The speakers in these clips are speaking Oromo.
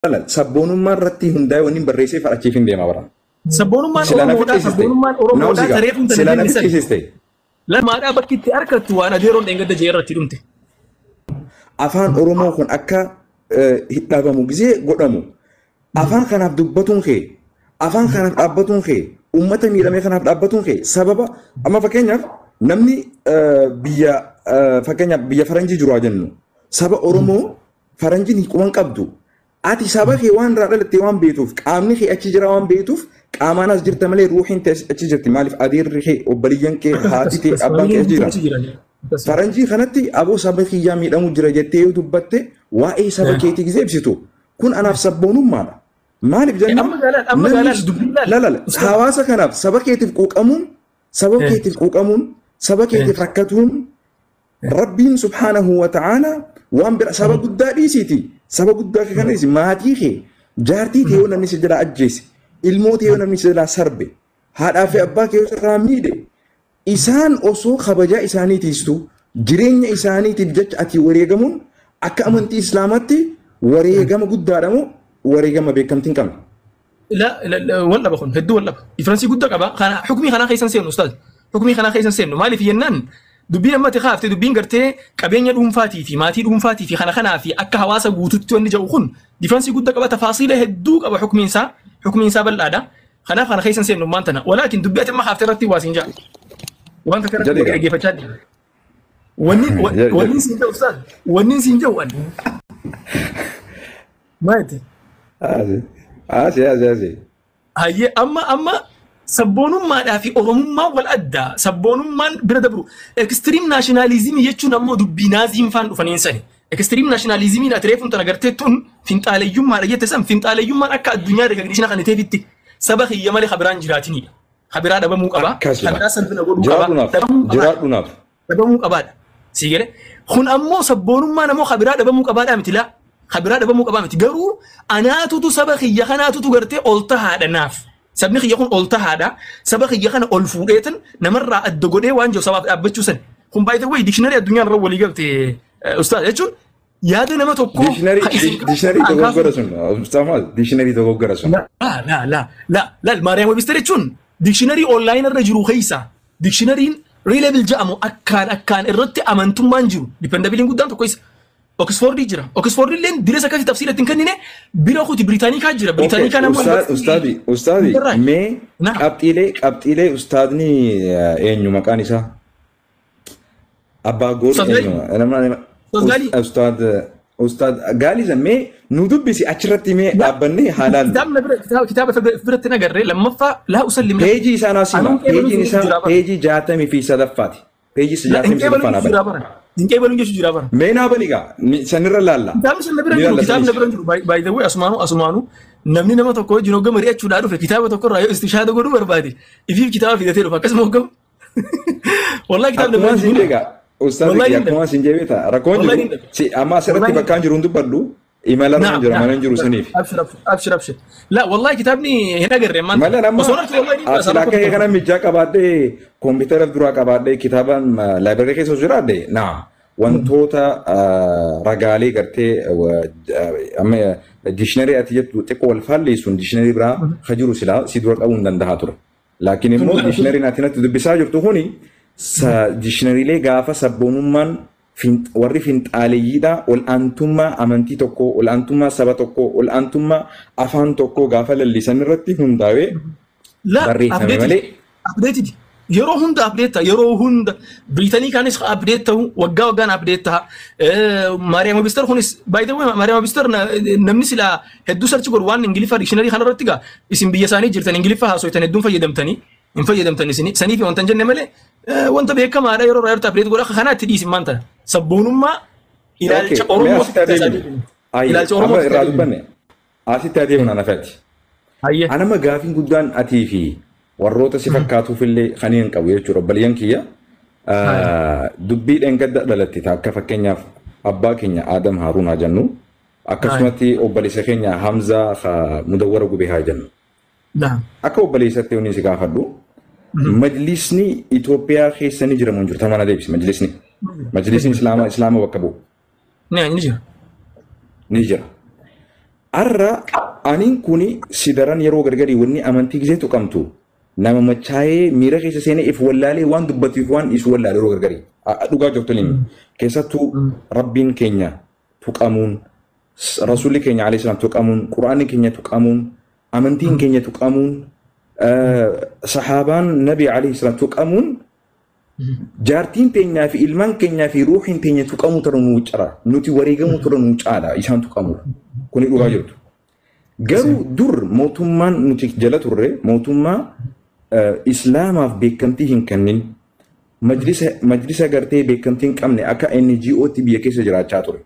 Sabboonummaa irratti hundaa'e wanni barreessee fadhachiif hin deema bara. Sabboonummaan Oromoodhaa, sabboonummaan Oromoodhaa tareefuun Silaa na ficcisiiste. Lamaadhaa bakki itti argattu waan adeeroon dheengadda jee irratti dhumte. Afaan Oromoo kun akka dhabamu gisee godhamu, afaan kanaaf dubbatuun kee, afaan kanaaf dhaabbatuun kee, uummata miidhame kanaaf dhaabbatuun kee, sababa amma fakkeenyaaf namni biyya, fakkeenyaaf biyya faranjii jiru haa jennu, saba Oromoo faranjiin quban qabdu, ati saba kee waan irraa dhalatte waan beektuuf, qaamni kee achi jira waan beektuuf, qaamaan as jirta malee ruuxiin ta'e achi jirti. Maaliif? Adeerri kee, obboliyyan kee, haati kee, abbaan kee achi jira. Faranjii kanatti aboo saba kiyyaa miidhamu jira jettee yoo dubbatte, waa'ee saba keetii gisee ibsitu, kun anaaf sabboonummaadha. Maaliif jennaan, lalala hawaasa kanaaf, saba keetiif quuqamuun, saba keetiif quuqamuun, saba keetiif rakkatuun, Rabbiin subhaanahu wa ta'ala waan bira saba guddaa dhiisiiti. Saba guddaa kana dhiisi, maatii kee, jaartii kee yoo namni si jalaa ajjeese, ilmoo kee yoo namni si jalaa sarbe, haadhaa fi abbaa kee yoo sirraa miidhe, isaan osoo kabajaa isaanii tiistu, jireenya isaaniitiif jecha ati wareegamuun akka amantii Islaamaatti wareegama guddaadha moo wareegama beekamtii hin qabne? La, wal dhaba kun hedduu wal dhaba. Difference guddaa qaba. Kana hukmii kanaa keessan seenu, ustaaz. Hukmii kanaa keessan seenu, maaliif jennaan, dubbiin amma ati kaafte, dubbiin gartee qabeenya dhuunfaatii fi maatii dhuunfaatii fi kana kanaa fi akka hawaasa guututti wanni jedhu kun difference guddaa qaba, tafaasiila hedduu qaba, hukmiin isaa bal'aadha. Kanaaf kana keessan seenu maan tana. Walaakin dubbii ati amma kaafte irratti waa siin jaa. Wanta kanatti dhaggeeffachaa deema. Wanni siin jedhu, ustaaz, wanni siin jedhu ani. Maali? Asi, asi, asi. Hayyee, amma sabboonummaadhaa fi Oromummaan wal addaa. Sabboonummaan bira dabru. Extreme nationalism jechuun ammoo dubbii Naaziin faan dhufaniin sani. Extreme nationalismiin ati reefuun tana gartee tun finxaaleyyummaadha jette san, finxaaleyyummaan akka addunyaa recognition kan ta'eefitti saba kiyya malee kabiraan jiraatinidha. Kabiraa dhabamuu qaba. Akkasuma. Kabiraa salphina godhuu qaba. Jiraadhunaaf. Dhabamuu qaba. Jiraadhunaaf. Dhabamuu qabaadha. Sii galee? Kun ammoo sabboonummaan ammoo kabiraa dhabamuu qabaadhaa miti laa. Kabiraa dhabamuu qabaa miti. Garuu anaatutu saba kiyya kanaatutu gartee ol tahaadha naaf. Sabni kiyya kun ol tahaadha. Saba kiyya kana ol fuudheetan namarraa adda godhee waan jiru sabaaf dhaabbachuu san. Kun baay'ee wayi dictionary addunyaan irra walii galte, ustaaz, jechuun yaada nama tokkoo. Dictionary dictionary dogoggora sun. Ustaaz, dictionary dogoggora sun. La la la la la, Merriam Webster jechuun dictionary online irra jiru keessa dictionaryin reliable jedhamu akkaan irratti amantummaan jiru, dependabiliin guddaan tokko isa. Oxford jira. Oxford illee diresa akkasii tafsiila ittiin kennine bira kuti Britannica jira. Britannicaan ammoo Ustaadi, ustaadi, mee qabxiilee ustaadni eenyu maqaan isaa? Abbaa Goor eenyu? Ustaad, ustaad Gaalii mee nu dubbisi, achirratti mee dhaabbannee haalaan. Kitaaba biratti nagarree lammaffaa laa usallim. Peejii isaa naa sima. Peejiin isaa peejii 63ffaati. Peejii 63ffaa naa bani. Dinqee baluun jechuun jira bara. Mee naa bani gaa, sanirra laalla. Kitaabni sun na bira jiru, kitaabni na bira jiru. By the way, asumaanu namni nama tokko wajjin hoggama mari'achuudhaa dhufe, kitaaba tokko irraa yoo istishaada godhuu barbaade, ifiif kitaaba fidatee dhufa, akkasuma hoggama. Wallahi kitaabni na bira jiru. Akkuma ustaazi, akkuma siin jeebeeta rakkoon jiru amma asirratti bakkaan jiru hin dubbadhu, imala irra jira, mana hin jiru saniif. Abshir, abshir, abshir. La, wallahi kitaabni hin agarre ammaan. Malee amma asii akka kana mijaa qabaadhee, koompitara duraa qabaadhee, kitaabaan library keessa jiraadhe naa wantoota ragaalee gartee amma dictionary ati jettu xiqqoo wal faalleessuun dictionary biraa ka jiru silaa si dura qabuu hin danda'a ture. Laakiin immoo dictionaryn ati natti dubbisaa jirtu kuni dictionarylee gaafa sabboonummaan warri finxaaleeyyiidha ol'aantummaa amantii tokkoo, ol'aantummaa saba tokkoo, ol'aantummaa afaan tokkoo gaafa lallisan irratti hundaa'ee barreeffame malee. Updated. Yeroo hunda update ta'a. Yeroo hunda Britannicaanis update ta'u, waggaa waggaan update ta'a. Merriam Webster kunis, by the way, Merriam Webster namni silaa hedduu search godhu waan Ingiliffaa dictionary kana irratti gaa, isin biyya isaanii jirtan, Ingiliffaa haasoitan, hedduun fayyadamtanii hin fayyadamtan isin sanii fi wanta hin jenne malee wanta beekamaadha, yeroo irraa yeroo update godha. Kanaatti dhiisin maan tana sabboonummaa ilaalcha Oromoo. Ilaalcha Oromoo irraa dubbanne, asitti adeemna nafati. Anama gaafiin guddaan atii fi warroota si fakkaatuuf illee kan hin qabu jechuudha, obboleeyyan kiyya. Dubbii dheengadda dhalatte akka fakkeenyaaf abbaa keenya Adam Haruun haa jennu, akkasumatti obboleessa keenya Hamzaa Mudawwara Gubee haa jennu. Akka obboleessatti yoon si gaafadhu, majlisni Itoophiyaa keessa ni jira moo hin jiru? Tamana deebisi majlisni. Majlisni Islaamaa, Islaama bakka bu'u. Ni jira. Ni jira. Arra aniin kuni si daran yeroo gargarii wanni amantii gisee tuqamtu nama machaa'ee miira keessa seenee if wallaalee waan dubbatuuf waan isu wallaalee yeroo gargarii. Dhugaa jirtu keessattuu rabbiin keenya tuqamuun, rasuulli keenya alayhi salaam tuqamuun, quraanni keenya tuqamuun, amantiin keenya tuqamuun, sahaabaan nabi alayhi salaam tuqamuun, jaartiin teenyaa fi ilmaan keenyaa fi ruuxiin teenya tuqamuu tara nuu cara nuti wareegamuu tara nuu caala isaan tuqamu kuni dhugaa jirtu. Garuu dur mootummaan nuti jala turre mootummaa islaamaaf beekamtii hin kennin, majlisa gartee beekamtii hin qabne akka NGO'tti biyya keessa jiraachaa ture.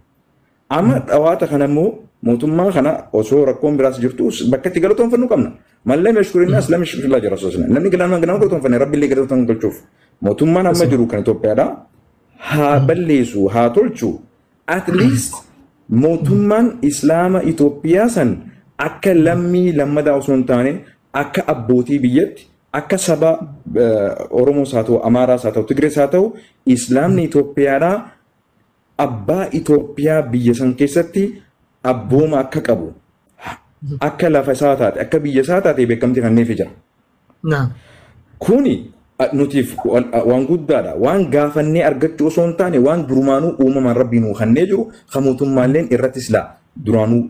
Amma dhawaata kana immoo mootummaa kana osoo rakkoon biraas jirtu bakka itti galatoonfannu qabna. Mallee mashkurinnaas lam yashkurillaa jira osoo namni galama galatoonfanne rabbi illee galatoon galchuuf. Mootummaan amma jiru kan Itoophiyaadha. Haa balleessu haa tolchu, at least mootummaan islaama Itoophiyaa san akka lammii lammadaa osoo hin taane akka abbootii biyyatti, akka saba Oromoos haa ta'u, Amaaraas haa ta'u, Tigrees haa ta'u, islaamni Itoophiyaadhaa abbaa Itoophiyaa biyya san keessatti abbooma akka qabu, akka lafa isaa taate, akka biyya isaa taate beekamtii kenneefii jira. Kuni nutiif waan guddaadha. Waan gaafannee argachuu osoo hin taane waan durumaanuu uumamaan rabbii nuu kennee jiru kan mootummaalleen irrattis laa duraanuu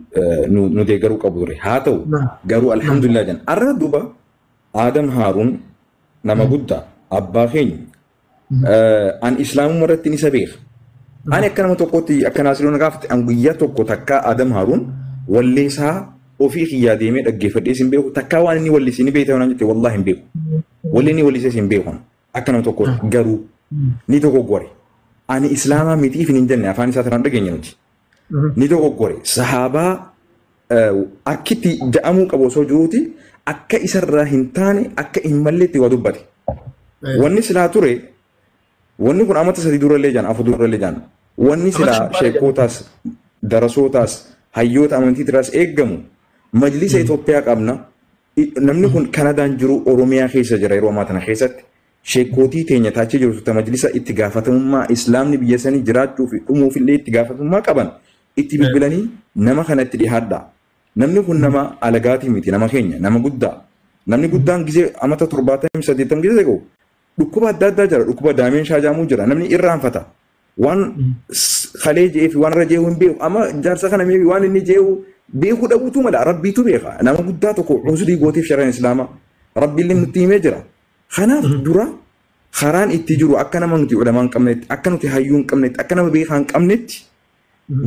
nu deeggaruu qabu ture. Haa ta'u garuu alhamdulillah jenna. Arra duuba Aadam Haaruun nama guddaa abbaa keenya an islaamummaa irratti ni isa beeka. Ani akka nama tokkotti akka Naasiroon gaafate an guyyaa tokko takkaa Aadam Haaruun walleessaa ofii kiyyaa deemee dhaggeeffadhee sin beeku, takkaa waan inni wallisee ni beektaa waan jette wallaahi hin beeku. Walli inni wallisee sin beeku akka nama tokkotti, garuu ni dogoggore. Ani islaamaa mitiif hin jenne, afaan isaa tanaan dhageenya nuti. Ni dogoggore, sahaabaa akkitti ja'amuu qabu osoo jiruuti akka isarraa hin taane akka hin malleetti waa dubbate. Wanni silaa ture wanni kun amata 3 durallee jaan 4 durallee jaan wanni silaa sheekootaas darasootaas hayyoota amantiitiraas eeggamu majlisa Itoophiyaa qabna. Namni kun Kanadaan jiru, Oromiyaa keessa jira yeroo ammaa tana keessatti. Sheekootii teenya taachee jirtu ta majlisa itti gaafatamummaa islaamni biyya sanii jiraachuu fi dhumuuf illee itti gaafatamummaa qaban itti bilbilanii nama kana itti dhiyaadha. Namni kun nama alagaatii miti, nama keenya, nama guddaa. Namni guddaan gisee amata 70 80 gisee ga'u dhukkuba adda addaa jira, dhukkuba dementia jaamuu jira, namni irraanfata. Waan kalee je'ee fi waan irra je'uu hin beeku. Amma jaarsa kana mee waan inni je'u beekuu dhabuutu mala, rabbiitu beeka. Nama guddaa tokko uzrii gootiif sharaan islaamaa. Rabbiillee nutti himee jira. Kanaaf dura karaan itti jiru akka nama nuti ulamaa hin qabnetti, akka nuti hayyuu hin qabnetti, akka nama beekaa hin qabnetti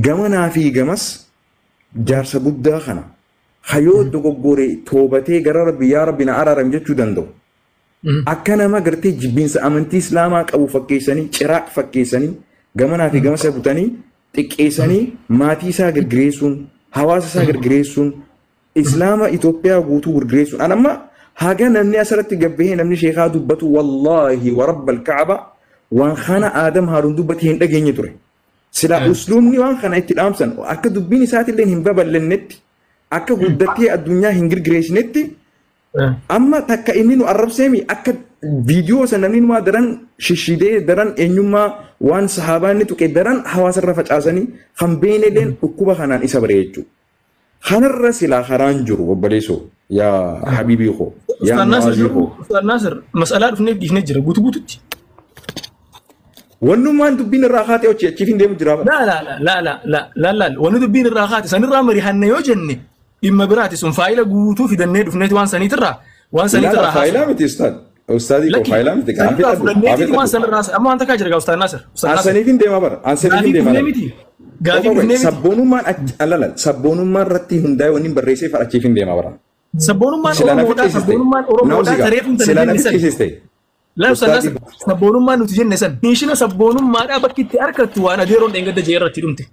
gamanaa fi gamas jaarsa guddaa kana hayoo dogoggore toobatee gara rabbi yaa rabbi na araaram jechuu danda'u. Akka nama gartee jibbiinsa amantii islaamaa qabu fakkeessanii, ciraaq fakkeessanii, gamanaa fi gama isa butanii xiqqeessanii maatii isaa girgireessuun, hawaasa isaa girgireessuun, islaama Itoophiyaa guutuu girgireessuun. An amma haga namni asirratti gabbahee namni sheekaa dubbatu wallaahi wa rabbal ka'aba waan kana Aadam Haaruun dubbate hin dhageenye ture. Silaa usluubni waan kana itti dhaamsan akka dubbiin isaatillee hin babal'annetti, akka guddattee addunyaa hin girgireessinetti, amma takka inni nu arrabseemi akka viidiyoo sana namni numaa daran shishidee daran eenyummaa waan sahaabaa inni tuqe daran hawaasarra facaasanii kan beeynelleen dhukkuba kanaan isa bare jechuudha. Kanarra silaa karaan jiru obboleessoo yaa habiibii koo yaa mu'aazii koo. Ustaaz Naasir, mas'alaa dhufneef dhiifnee jira guutuu guututti. Wannummaan dubbiin irraa kaatee hojii achiif hin deemu jira. La la la la la la la la, wanni dubbiin irraa kaate sanirraa mari'anne yoo jenne dhimma biraati, sun faayila guutuu fidannee dhufneeti waan saniitirraa waan saniitirraa. Faayilaa miti ustaad. Ustaadii koo faayilaa miti. Sanirraa fudhanneeti waan sanirraa amma waan takkaa jira gaa Ustaaz Naasir. Ansaniif hin deema bara. Ansaniif hin deema. Gaafii miti. Gaafii dhufnee miti. Sabboonummaan alala sabboonummaan irratti hundaa'e wanni barreessee achiif hin deema bara. Sabboonummaan Oromoodhaa, sabboonummaan Oromoodhaa tareef hin Silaa na fiqqisiiste. Laa Ustaaz Naasir, sabboonummaan nuti jenne san hiishina sabboonummaadhaa bakki itti argattu waan adeeroon dheengadda jee irratti dhumte.